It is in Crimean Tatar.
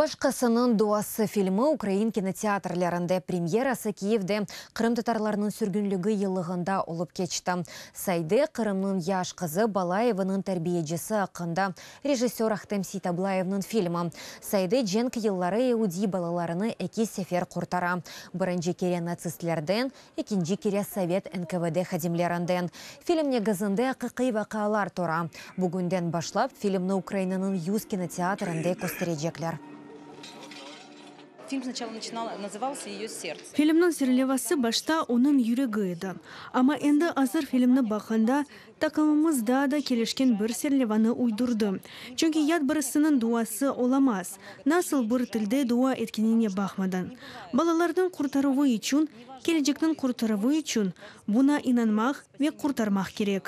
Başqasınıñ duası filmi ukrain kinoteatrlerinde premyerası Kiyevde qırımtatarlarnıñ sürgünligi yıllığında olıp keçti. Sayde Qırımnıñ yaş qızı bala eviniñ terbiyecisi aqqında rejissör Ahtem Seytablayevniñ filmi. Sayde cenk yılları yeudiy balalarını eki sefer qurtara, birinci kere natsistlerden, ekinci kere sovet NKVD hadimlerinden. Film negizinde aqiqiy vaqialar tura. Bugünden başlap filmni Ukrainanıñ 100 kinoteatrinde kösterecekler. Фильм сначала начинал, назывался «Ее сердце». Filmniñ serlevası başta Onıñ yüregi edi. Amma endi azır filmni baqqanda, taqımımız daa da kelişken bir serlevanı uydurdı. Çünki yat birisiniñ duası olamaz, nasıl bir tilde dua etkenine baqmadan. Balalarnıñ qurtaruvı içün, kelecekniñ qurtaruvı içün, buña inanmaq ve qurtarmaq kerek.